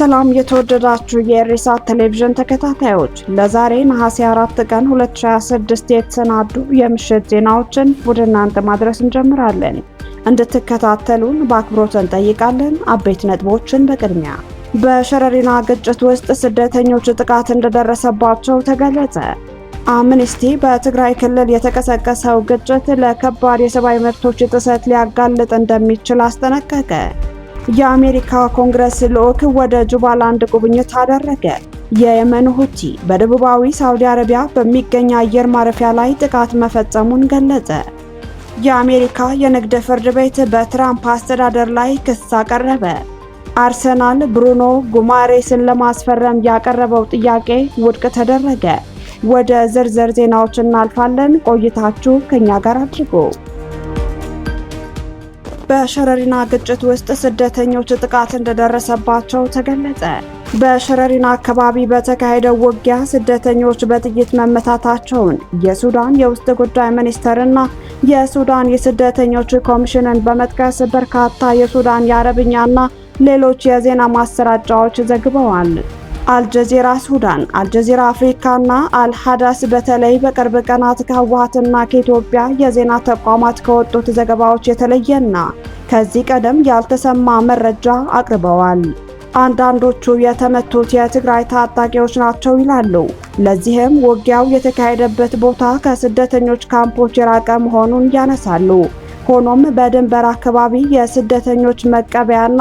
ሰላም የተወደዳችሁ የኢሪሳት ቴሌቪዥን ተከታታዮች፣ ለዛሬ ነሐሴ 4 ቀን 2026 የተሰናዱ የምሽት ዜናዎችን ወደ እናንተ ማድረስ እንጀምራለን። እንድትከታተሉን በአክብሮት እንጠይቃለን። አበይት ነጥቦችን በቅድሚያ፣ በሸረሪና ግጭት ውስጥ ስደተኞች ጥቃት እንደደረሰባቸው ተገለጸ። አምነስቲ በትግራይ ክልል የተቀሰቀሰው ግጭት ለከባድ የሰብአዊ መብቶች ጥሰት ሊያጋልጥ እንደሚችል አስጠነቀቀ። የአሜሪካ ኮንግረስ ልዑክ ወደ ጁባላንድ ጉብኝት አደረገ። የየመን ሁቲ በደቡባዊ ሳውዲ አረቢያ በሚገኝ አየር ማረፊያ ላይ ጥቃት መፈጸሙን ገለጸ። የአሜሪካ የንግድ ፍርድ ቤት በትራምፕ አስተዳደር ላይ ክስ አቀረበ። አርሰናል ብሩኖ ጉማሬስን ለማስፈረም ያቀረበው ጥያቄ ውድቅ ተደረገ። ወደ ዝርዝር ዜናዎች እናልፋለን። ቆይታችሁ ከኛ ጋር አድርጎ። በሸረሪና ግጭት ውስጥ ስደተኞች ጥቃት እንደደረሰባቸው ተገለጸ። በሸረሪና አካባቢ በተካሄደው ውጊያ ስደተኞች በጥይት መመታታቸውን የሱዳን የውስጥ ጉዳይ ሚኒስተርና የሱዳን የስደተኞች ኮሚሽንን በመጥቀስ በርካታ የሱዳን የአረብኛና ሌሎች የዜና ማሰራጫዎች ዘግበዋል። አልጀዚራ ሱዳን፣ አልጀዚራ አፍሪካና አልሐዳስ በተለይ በቅርብ ቀናት ከህወሓትና ከኢትዮጵያ የዜና ተቋማት ከወጡት ዘገባዎች የተለየና ከዚህ ቀደም ያልተሰማ መረጃ አቅርበዋል። አንዳንዶቹ የተመቱት የትግራይ ታጣቂዎች ናቸው ይላሉ። ለዚህም ውጊያው የተካሄደበት ቦታ ከስደተኞች ካምፖች የራቀ መሆኑን ያነሳሉ። ሆኖም በድንበር አካባቢ የስደተኞች መቀበያና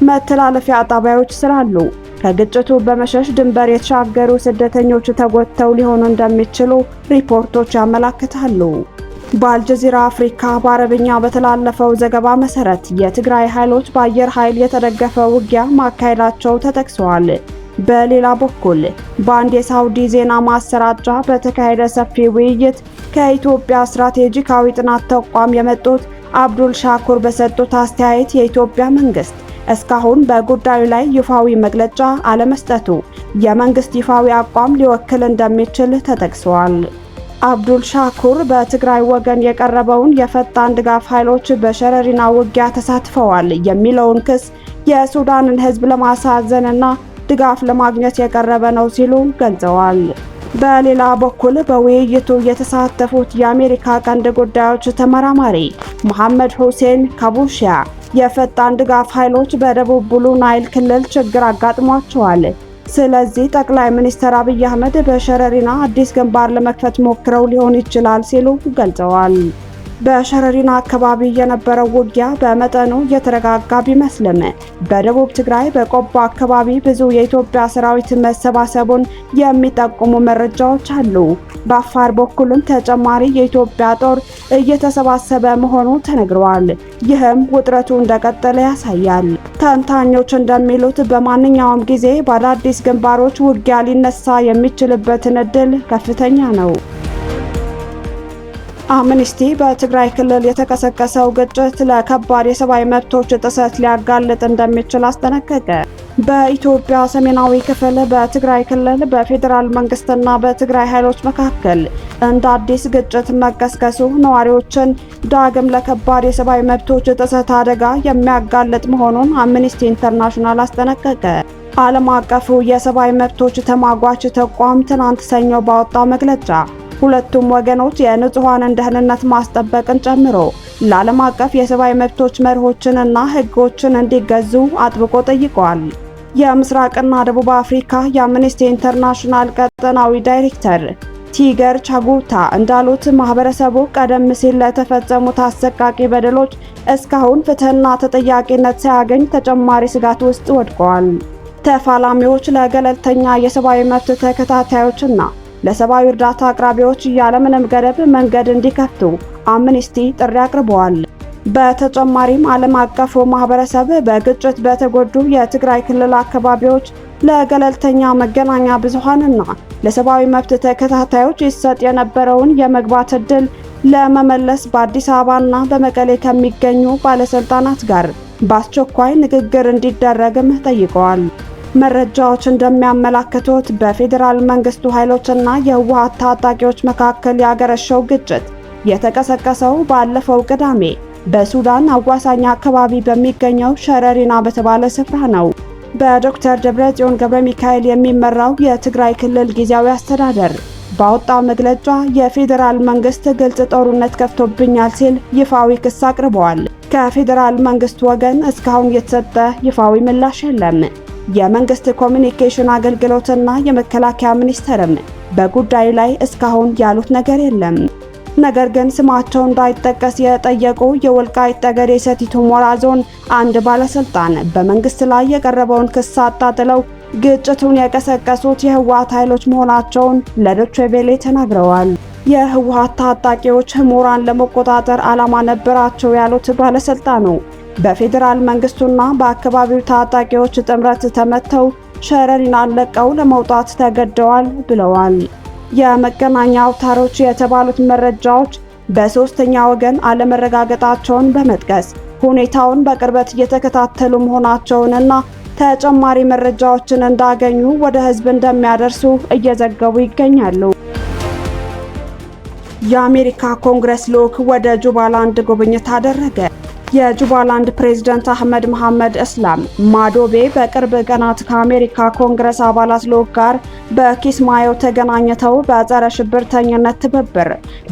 መተላለፊያ ጣቢያዎች ስላሉ ከግጭቱ በመሸሽ ድንበር የተሻገሩ ስደተኞች ተጎድተው ሊሆኑ እንደሚችሉ ሪፖርቶች ያመላክታሉ። በአልጀዚራ አፍሪካ በአረብኛ በተላለፈው ዘገባ መሰረት የትግራይ ኃይሎች በአየር ኃይል የተደገፈ ውጊያ ማካሄዳቸው ተጠቅሰዋል። በሌላ በኩል በአንድ የሳውዲ ዜና ማሰራጫ በተካሄደ ሰፊ ውይይት ከኢትዮጵያ ስትራቴጂካዊ ጥናት ተቋም የመጡት አብዱል ሻኩር በሰጡት አስተያየት የኢትዮጵያ መንግስት እስካሁን በጉዳዩ ላይ ይፋዊ መግለጫ አለመስጠቱ የመንግስት ይፋዊ አቋም ሊወክል እንደሚችል ተጠቅሷል። አብዱል ሻኩር በትግራይ ወገን የቀረበውን የፈጣን ድጋፍ ኃይሎች በሸረሪና ውጊያ ተሳትፈዋል የሚለውን ክስ የሱዳንን ሕዝብ ለማሳዘንና ድጋፍ ለማግኘት የቀረበ ነው ሲሉ ገልጸዋል። በሌላ በኩል በውይይቱ የተሳተፉት የአሜሪካ ቀንድ ጉዳዮች ተመራማሪ መሐመድ ሁሴን ካቡሺያ የፈጣን ድጋፍ ኃይሎች በደቡብ ብሉ ናይል ክልል ችግር አጋጥሟቸዋል፣ ስለዚህ ጠቅላይ ሚኒስትር አብይ አህመድ በሸረሪና አዲስ ግንባር ለመክፈት ሞክረው ሊሆን ይችላል ሲሉ ገልጸዋል። በሸረሪና አካባቢ የነበረው ውጊያ በመጠኑ የተረጋጋ ቢመስልም በደቡብ ትግራይ በቆቦ አካባቢ ብዙ የኢትዮጵያ ሰራዊት መሰባሰቡን የሚጠቁሙ መረጃዎች አሉ። በአፋር በኩልም ተጨማሪ የኢትዮጵያ ጦር እየተሰባሰበ መሆኑ ተነግሯል። ይህም ውጥረቱ እንደቀጠለ ያሳያል። ተንታኞች እንደሚሉት በማንኛውም ጊዜ በአዳዲስ ግንባሮች ውጊያ ሊነሳ የሚችልበትን እድል ከፍተኛ ነው። አምነስቲ በትግራይ ክልል የተቀሰቀሰው ግጭት ለከባድ የሰብአዊ መብቶች ጥሰት ሊያጋልጥ እንደሚችል አስጠነቀቀ። በኢትዮጵያ ሰሜናዊ ክፍል በትግራይ ክልል በፌዴራል መንግስትና በትግራይ ኃይሎች መካከል እንደ አዲስ ግጭት መቀስቀሱ ነዋሪዎችን ዳግም ለከባድ የሰብአዊ መብቶች ጥሰት አደጋ የሚያጋልጥ መሆኑን አምነስቲ ኢንተርናሽናል አስጠነቀቀ። ዓለም አቀፉ የሰብአዊ መብቶች ተሟጋች ተቋም ትናንት ሰኞ ባወጣው መግለጫ ሁለቱም ወገኖች የንጹሐንን ደህንነት ማስጠበቅን ጨምሮ ለዓለም አቀፍ የሰብአዊ መብቶች መርሆችንና ሕጎችን እንዲገዙ አጥብቆ ጠይቀዋል። የምስራቅና ደቡብ አፍሪካ የአምነስቲ ኢንተርናሽናል ቀጠናዊ ዳይሬክተር ቲገር ቻጉታ እንዳሉት ማህበረሰቡ ቀደም ሲል ለተፈጸሙት አሰቃቂ በደሎች እስካሁን ፍትህና ተጠያቂነት ሳያገኝ ተጨማሪ ስጋት ውስጥ ወድቀዋል። ተፋላሚዎች ለገለልተኛ የሰብአዊ መብት ተከታታዮችና ለሰብአዊ እርዳታ አቅራቢዎች ያለምንም ገደብ መንገድ እንዲከፍቱ አምነስቲ ጥሪ አቅርበዋል። በተጨማሪም ዓለም አቀፉ ማህበረሰብ በግጭት በተጎዱ የትግራይ ክልል አካባቢዎች ለገለልተኛ መገናኛ ብዙሃንና ለሰብአዊ መብት ተከታታዮች ይሰጥ የነበረውን የመግባት ዕድል ለመመለስ በአዲስ አበባና በመቀሌ ከሚገኙ ባለስልጣናት ጋር በአስቸኳይ ንግግር እንዲደረግም ጠይቀዋል። መረጃዎች እንደሚያመላክቱት በፌዴራል መንግስቱ ኃይሎችና የህወሓት ታጣቂዎች መካከል ያገረሸው ግጭት የተቀሰቀሰው ባለፈው ቅዳሜ በሱዳን አዋሳኝ አካባቢ በሚገኘው ሸረሪና በተባለ ስፍራ ነው። በዶክተር ደብረጽዮን ገብረ ሚካኤል የሚመራው የትግራይ ክልል ጊዜያዊ አስተዳደር ባወጣው መግለጫ የፌዴራል መንግስት ግልጽ ጦርነት ከፍቶብኛል ሲል ይፋዊ ክስ አቅርበዋል። ከፌዴራል መንግስት ወገን እስካሁን የተሰጠ ይፋዊ ምላሽ የለም። የመንግስት ኮሚኒኬሽን አገልግሎትና የመከላከያ ሚኒስቴርም በጉዳዩ ላይ እስካሁን ያሉት ነገር የለም። ነገር ግን ስማቸው እንዳይጠቀስ የጠየቁ የወልቃይት ጠገዴ ሰቲት ሁመራ ዞን አንድ ባለስልጣን በመንግስት ላይ የቀረበውን ክስ አጣጥለው ግጭቱን የቀሰቀሱት የህወሓት ኃይሎች መሆናቸውን ለዶይቼ ቬለ ተናግረዋል። የህወሓት ታጣቂዎች ሁመራን ለመቆጣጠር ዓላማ ነበራቸው ያሉት ባለስልጣኑ በፌዴራል መንግስቱና በአካባቢው ታጣቂዎች ጥምረት ተመተው ሸረሪናን ለቀው ለመውጣት ተገደዋል ብለዋል። የመገናኛ አውታሮች የተባሉት መረጃዎች በሶስተኛ ወገን አለመረጋገጣቸውን በመጥቀስ ሁኔታውን በቅርበት እየተከታተሉ መሆናቸውንና ተጨማሪ መረጃዎችን እንዳገኙ ወደ ህዝብ እንደሚያደርሱ እየዘገቡ ይገኛሉ። የአሜሪካ ኮንግረስ ልዑክ ወደ ጁባላንድ ጉብኝት አደረገ። የጁባላንድ ፕሬዝዳንት አህመድ መሐመድ እስላም ማዶቤ በቅርብ ቀናት ከአሜሪካ ኮንግረስ አባላት ልዑክ ጋር በኪስማዮ ተገናኝተው በጸረ ሽብርተኝነት ትብብር፣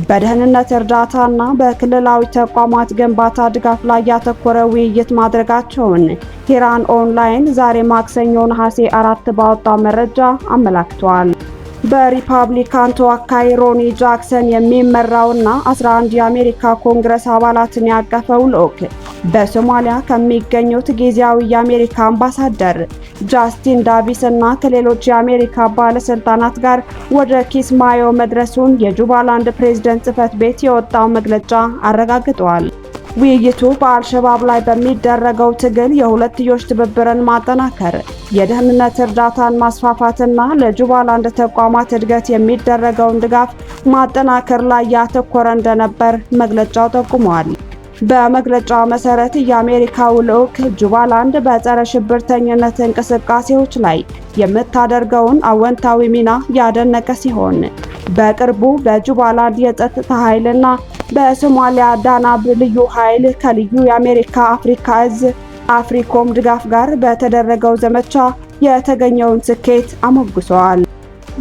በደህንነት እርዳታና በክልላዊ ተቋማት ግንባታ ድጋፍ ላይ ያተኮረ ውይይት ማድረጋቸውን ሂራን ኦንላይን ዛሬ ማክሰኞ ነሐሴ 4 ባወጣው መረጃ አመላክቷል። በሪፓብሊካን ተወካይ ሮኒ ጃክሰን የሚመራውና 11 የአሜሪካ ኮንግረስ አባላትን ያቀፈው ልዑክ በሶማሊያ ከሚገኙት ጊዜያዊ የአሜሪካ አምባሳደር ጃስቲን ዳቪስ እና ከሌሎች የአሜሪካ ባለስልጣናት ጋር ወደ ኪስማዮ መድረሱን የጁባላንድ ፕሬዝደንት ጽሕፈት ቤት የወጣው መግለጫ አረጋግጧል። ውይይቱ በአልሸባብ ላይ በሚደረገው ትግል የሁለትዮሽ ትብብርን ማጠናከር፣ የደህንነት እርዳታን ማስፋፋትና ለጁባላንድ ተቋማት እድገት የሚደረገውን ድጋፍ ማጠናከር ላይ ያተኮረ እንደነበር መግለጫው ጠቁሟል። በመግለጫው መሰረት የአሜሪካው ልዑክ ጁባላንድ በጸረ ሽብርተኝነት እንቅስቃሴዎች ላይ የምታደርገውን አወንታዊ ሚና ያደነቀ ሲሆን በቅርቡ በጁባላንድ የጸጥታ ኃይልና በሶማሊያ ዳናብ ልዩ ኃይል ከልዩ የአሜሪካ አፍሪካ እዝ አፍሪኮም ድጋፍ ጋር በተደረገው ዘመቻ የተገኘውን ስኬት አሞግሰዋል።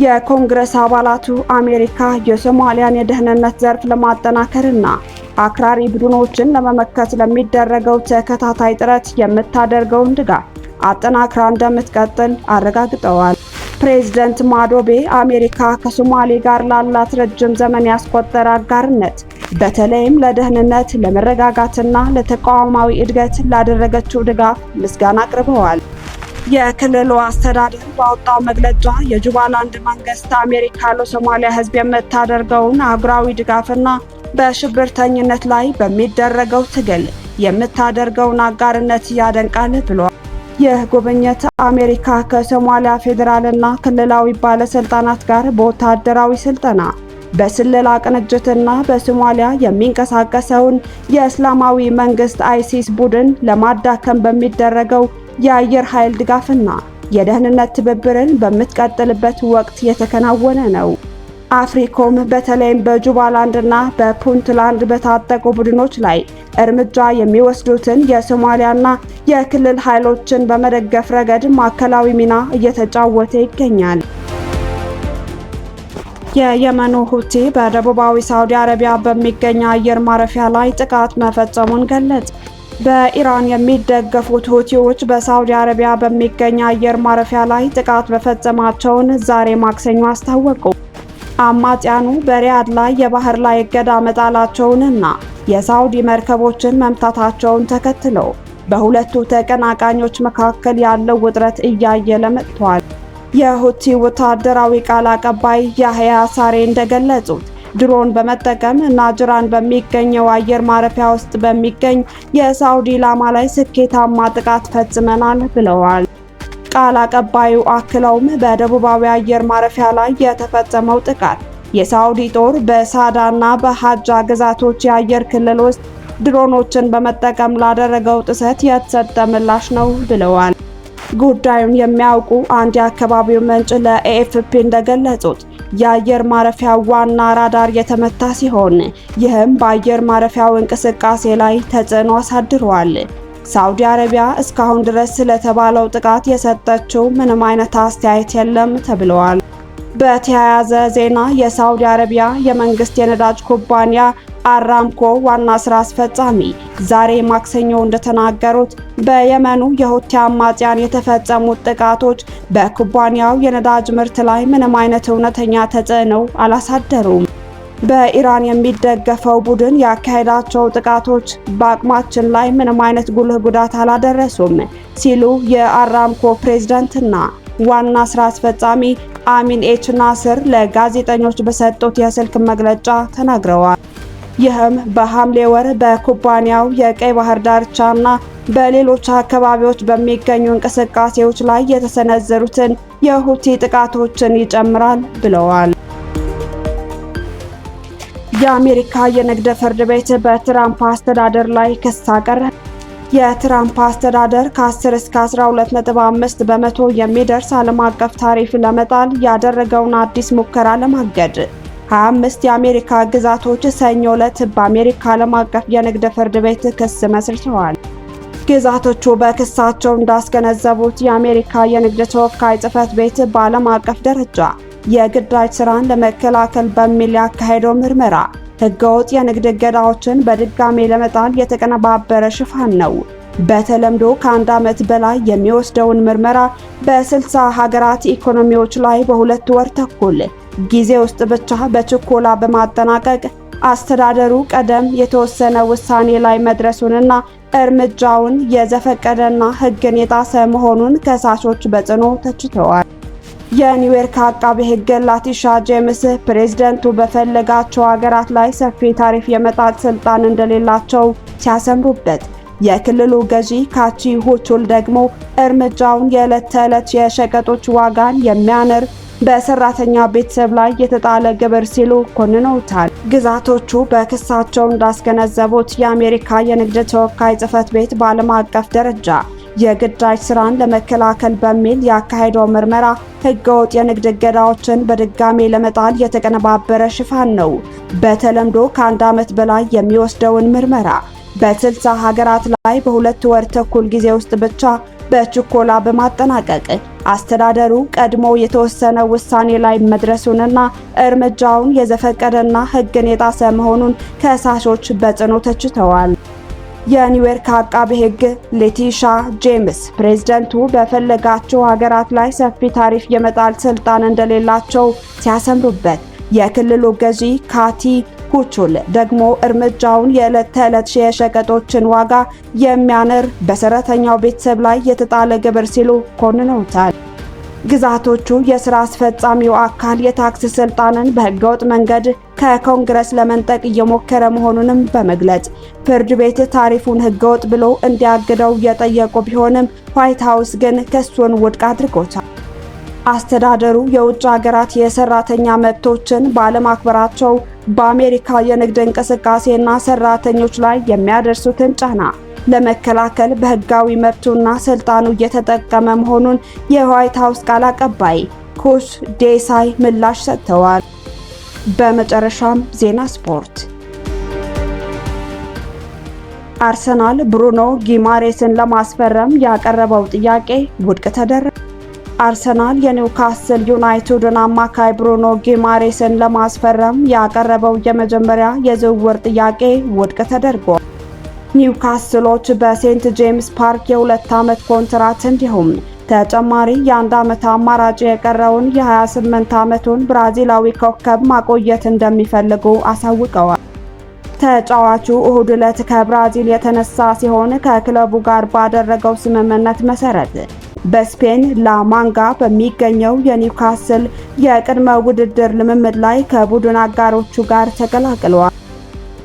የኮንግረስ አባላቱ አሜሪካ የሶማሊያን የደህንነት ዘርፍ ለማጠናከርና አክራሪ ቡድኖችን ለመመከት ለሚደረገው ተከታታይ ጥረት የምታደርገውን ድጋፍ አጠናክራ እንደምትቀጥል አረጋግጠዋል። ፕሬዝደንት ማዶቤ አሜሪካ ከሶማሌ ጋር ላላት ረጅም ዘመን ያስቆጠረ አጋርነት በተለይም ለደህንነት፣ ለመረጋጋትና ለተቋማዊ እድገት ላደረገችው ድጋፍ ምስጋና አቅርበዋል። የክልሉ አስተዳደር ባወጣው መግለጫ የጁባላንድ መንግስት አሜሪካ ለሶማሊያ ሕዝብ የምታደርገውን አህጉራዊ ድጋፍና በሽብርተኝነት ላይ በሚደረገው ትግል የምታደርገውን አጋርነት ያደንቃል ብሏል። ይህ ጉብኝት አሜሪካ ከሶማሊያ ፌዴራልና ክልላዊ ባለስልጣናት ጋር በወታደራዊ ስልጠና፣ በስለላ ቅንጅትና በሶማሊያ የሚንቀሳቀሰውን የእስላማዊ መንግስት አይሲስ ቡድን ለማዳከም በሚደረገው የአየር ኃይል ድጋፍና የደህንነት ትብብርን በምትቀጥልበት ወቅት የተከናወነ ነው። አፍሪኮም በተለይም በጁባላንድና በፑንትላንድ በታጠቁ ቡድኖች ላይ እርምጃ የሚወስዱትን የሶማሊያና የክልል ኃይሎችን በመደገፍ ረገድ ማዕከላዊ ሚና እየተጫወተ ይገኛል። የየመኑ ሁቲ በደቡባዊ ሳውዲ አረቢያ በሚገኝ አየር ማረፊያ ላይ ጥቃት መፈጸሙን ገለጸ። በኢራን የሚደገፉት ሁቲዎች በሳውዲ አረቢያ በሚገኝ አየር ማረፊያ ላይ ጥቃት መፈጸማቸውን ዛሬ ማክሰኞ አስታወቁ። አማጽያኑ በሪያድ ላይ የባህር ላይ እገዳ መጣላቸውንና የሳውዲ መርከቦችን መምታታቸውን ተከትለው በሁለቱ ተቀናቃኞች መካከል ያለው ውጥረት እያየለ መጥቷል። የሁቲ ወታደራዊ ቃል አቀባይ ያህያ ሳሬ እንደገለጹት ድሮን በመጠቀም ናጅራን በሚገኘው አየር ማረፊያ ውስጥ በሚገኝ የሳውዲ ኢላማ ላይ ስኬታማ ጥቃት ፈጽመናል ብለዋል። ቃል አቀባዩ አክለውም በደቡባዊ አየር ማረፊያ ላይ የተፈጸመው ጥቃት የሳውዲ ጦር በሳዳና በሃጃ ግዛቶች የአየር ክልል ውስጥ ድሮኖችን በመጠቀም ላደረገው ጥሰት የተሰጠ ምላሽ ነው ብለዋል። ጉዳዩን የሚያውቁ አንድ የአካባቢው ምንጭ ለኤኤፍፒ እንደገለጹት የአየር ማረፊያው ዋና ራዳር የተመታ ሲሆን ይህም በአየር ማረፊያው እንቅስቃሴ ላይ ተጽዕኖ አሳድሯል። ሳውዲ አረቢያ እስካሁን ድረስ ስለተባለው ጥቃት የሰጠችው ምንም አይነት አስተያየት የለም ተብለዋል። በተያያዘ ዜና የሳውዲ አረቢያ የመንግስት የነዳጅ ኩባንያ አራምኮ ዋና ስራ አስፈጻሚ ዛሬ ማክሰኞ እንደተናገሩት በየመኑ የሁቲ አማጽያን የተፈጸሙት ጥቃቶች በኩባንያው የነዳጅ ምርት ላይ ምንም አይነት እውነተኛ ተጽዕኖ አላሳደሩም። በኢራን የሚደገፈው ቡድን ያካሄዳቸው ጥቃቶች በአቅማችን ላይ ምንም አይነት ጉልህ ጉዳት አላደረሱም ሲሉ የአራምኮ ፕሬዝዳንትና ዋና ስራ አስፈጻሚ አሚን ኤች ናስር ለጋዜጠኞች በሰጡት የስልክ መግለጫ ተናግረዋል። ይህም በሐምሌ ወር በኩባንያው የቀይ ባህር ዳርቻና በሌሎች አካባቢዎች በሚገኙ እንቅስቃሴዎች ላይ የተሰነዘሩትን የሁቲ ጥቃቶችን ይጨምራል ብለዋል። የአሜሪካ የንግድ ፍርድ ቤት በትራምፕ አስተዳደር ላይ ክስ አቀረበ። የትራምፕ አስተዳደር ከ10 እስከ 12.5% የሚደርስ ዓለም አቀፍ ታሪፍ ለመጣል ያደረገውን አዲስ ሙከራ ለማገድ 25 የአሜሪካ ግዛቶች ሰኞ ዕለት በአሜሪካ ዓለም አቀፍ የንግድ ፍርድ ቤት ክስ መስርተዋል። ግዛቶቹ በክሳቸው እንዳስገነዘቡት የአሜሪካ የንግድ ተወካይ ጽሕፈት ቤት በዓለም አቀፍ ደረጃ የግዳጅ ስራን ለመከላከል በሚል ያካሄደው ምርመራ ህገወጥ የንግድ እገዳዎችን በድጋሜ ለመጣል የተቀነባበረ ሽፋን ነው። በተለምዶ ከአንድ ዓመት በላይ የሚወስደውን ምርመራ በ60 ሀገራት ኢኮኖሚዎች ላይ በ2 ወር ተኩል ጊዜ ውስጥ ብቻ በችኮላ በማጠናቀቅ አስተዳደሩ ቀደም የተወሰነ ውሳኔ ላይ መድረሱንና እርምጃውን የዘፈቀደና ሕግን የጣሰ መሆኑን ከሳሾች በጽኑ ተችተዋል። የኒውዮርክ አቃቤ ሕግ ላቲሻ ጄምስ ፕሬዝደንቱ በፈለጋቸው ሀገራት ላይ ሰፊ ታሪፍ የመጣል ስልጣን እንደሌላቸው ሲያሰምሩበት፣ የክልሉ ገዢ ካቲ ሆቹል ደግሞ እርምጃውን የዕለት ተዕለት የሸቀጦች ዋጋን የሚያንር በሰራተኛ ቤተሰብ ላይ የተጣለ ግብር ሲሉ ኮንነውታል። ግዛቶቹ በክሳቸው እንዳስገነዘቡት የአሜሪካ የንግድ ተወካይ ጽሕፈት ቤት በዓለም አቀፍ ደረጃ የግዳጅ ስራን ለመከላከል በሚል ያካሄደው ምርመራ ህገወጥ የንግድ እገዳዎችን በድጋሜ ለመጣል የተቀነባበረ ሽፋን ነው። በተለምዶ ከአንድ ዓመት በላይ የሚወስደውን ምርመራ በ60 ሀገራት ላይ በ2 ወር ተኩል ጊዜ ውስጥ ብቻ በችኮላ በማጠናቀቅ አስተዳደሩ ቀድሞ የተወሰነ ውሳኔ ላይ መድረሱንና እርምጃውን የዘፈቀደና ሕግን የጣሰ መሆኑን ከሳሾች በጽኑ ተችተዋል። የኒውዮርክ አቃቤ ሕግ ሌቲሻ ጄምስ ፕሬዝደንቱ በፈለጋቸው ሀገራት ላይ ሰፊ ታሪፍ የመጣል ስልጣን እንደሌላቸው ሲያሰምሩበት፣ የክልሉ ገዢ ካቲ ሆቹል ደግሞ እርምጃውን የዕለት ተዕለት የሸቀጦችን ዋጋ የሚያንር በሰራተኛው ቤተሰብ ላይ የተጣለ ግብር ሲሉ ኮንነውታል። ግዛቶቹ የስራ አስፈጻሚው አካል የታክስ ስልጣንን በህገወጥ መንገድ ከኮንግረስ ለመንጠቅ እየሞከረ መሆኑንም በመግለጽ ፍርድ ቤት ታሪፉን ህገወጥ ብሎ እንዲያግደው የጠየቁ ቢሆንም ዋይት ሀውስ ግን ክሱን ውድቅ አድርጎታል። አስተዳደሩ የውጭ ሀገራት የሰራተኛ መብቶችን ባለማክበራቸው በአሜሪካ የንግድ እንቅስቃሴና ሰራተኞች ላይ የሚያደርሱትን ጫና ለመከላከል በህጋዊ መብቱና ስልጣኑ እየተጠቀመ መሆኑን የዋይት ሀውስ ቃል አቀባይ ኩሽ ዴሳይ ምላሽ ሰጥተዋል። በመጨረሻም ዜና ስፖርት። አርሰናል ብሩኖ ጊማሬስን ለማስፈረም ያቀረበው ጥያቄ ውድቅ ተደረገ። አርሰናል የኒውካስል ዩናይትድን አማካይ ብሩኖ ጊማሬስን ለማስፈረም ያቀረበው የመጀመሪያ የዝውውር ጥያቄ ውድቅ ተደርጓል። ኒውካስሎች በሴንት ጄምስ ፓርክ የ2 ዓመት ኮንትራት እንዲሁም ተጨማሪ የ1 ዓመት አማራጭ የቀረውን የ28 ዓመቱን ብራዚላዊ ኮከብ ማቆየት እንደሚፈልጉ አሳውቀዋል። ተጫዋቹ እሁድ ዕለት ከብራዚል የተነሳ ሲሆን ከክለቡ ጋር ባደረገው ስምምነት መሰረት በስፔን ላማንጋ በሚገኘው የኒውካስል የቅድመ ውድድር ልምምድ ላይ ከቡድን አጋሮቹ ጋር ተቀላቅለዋል።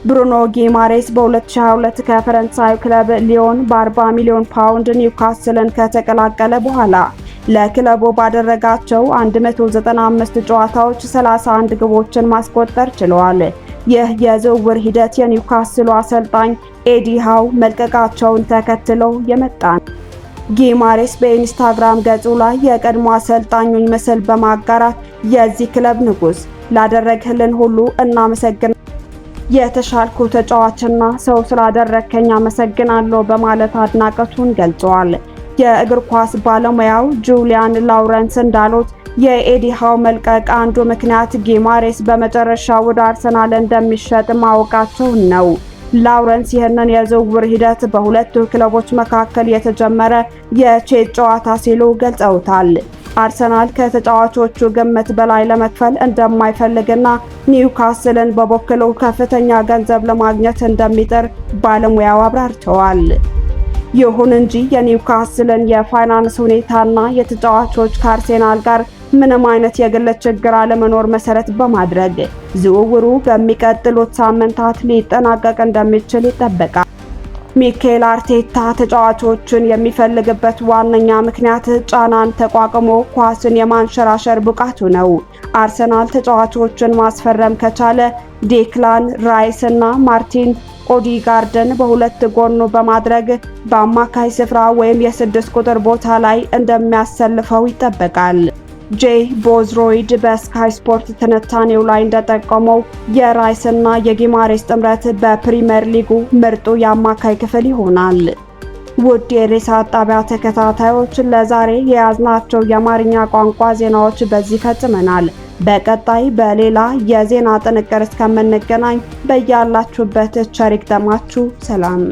ብሩኖ ጊማሬስ በ2022 ከፈረንሳዩ ክለብ ሊዮን በ40 ሚሊዮን ፓውንድ ኒውካስልን ከተቀላቀለ በኋላ ለክለቡ ባደረጋቸው 195 ጨዋታዎች 31 ግቦችን ማስቆጠር ችለዋል። ይህ የዝውውር ሂደት የኒውካስሉ አሰልጣኝ ኤዲ ሃው መልቀቃቸውን ተከትሎ የመጣ ነው። ጊማሬስ በኢንስታግራም ገጹ ላይ የቀድሞ አሰልጣኙን ምስል በማጋራት "የዚህ ክለብ ንጉስ፣ ላደረግህልን ሁሉ እናመሰግናለን። የተሻልኩ ተጫዋችና ሰው ስላደረከኝ አመሰግናለሁ በማለት አድናቆቱን ገልጸዋል። የእግር ኳስ ባለሙያው ጁሊያን ላውረንስ እንዳሉት የኤዲ ሃው መልቀቅ አንዱ ምክንያት ጊማሬስ በመጨረሻ ወደ አርሰናል እንደሚሸጥ ማወቃቸውን ነው። ላውረንስ ይህንን የዝውውር ሂደት በሁለቱ ክለቦች መካከል የተጀመረ የቼዝ ጨዋታ ሲሉ ገልጸውታል። አርሰናል ከተጫዋቾቹ ግምት በላይ ለመክፈል እንደማይፈልግና ኒውካስልን በበኩሉ ከፍተኛ ገንዘብ ለማግኘት እንደሚጥር ባለሙያው አብራርተዋል። ይሁን እንጂ የኒውካስልን የፋይናንስ ሁኔታና የተጫዋቾች ከአርሴናል ጋር ምንም አይነት የግል ችግር አለመኖር መሰረት በማድረግ ዝውውሩ በሚቀጥሉት ሳምንታት ሊጠናቀቅ እንደሚችል ይጠበቃል። ሚኬል አርቴታ ተጫዋቾችን የሚፈልግበት ዋነኛ ምክንያት ጫናን ተቋቁሞ ኳስን የማንሸራሸር ብቃቱ ነው። አርሰናል ተጫዋቾችን ማስፈረም ከቻለ ዴክላን ራይስ እና ማርቲን ኦዲጋርድን በሁለት ጎኑ በማድረግ በአማካይ ስፍራ ወይም የ6 ቁጥር ቦታ ላይ እንደሚያሰልፈው ይጠበቃል። ጄይ ቦዝሮይድ በስካይ ስፖርት ትንታኔው ላይ እንደጠቆመው የራይስ እና የጊማሬስ ጥምረት በፕሪመር ሊጉ ምርጡ የአማካይ ክፍል ይሆናል። ውድ የሬሳ ጣቢያ ተከታታዮች፣ ለዛሬ የያዝናቸው የአማርኛ ቋንቋ ዜናዎች በዚህ ፈጽመናል። በቀጣይ በሌላ የዜና ጥንቅር እስከምንገናኝ በያላችሁበት ቸር ይግጠማችሁ። ሰላም።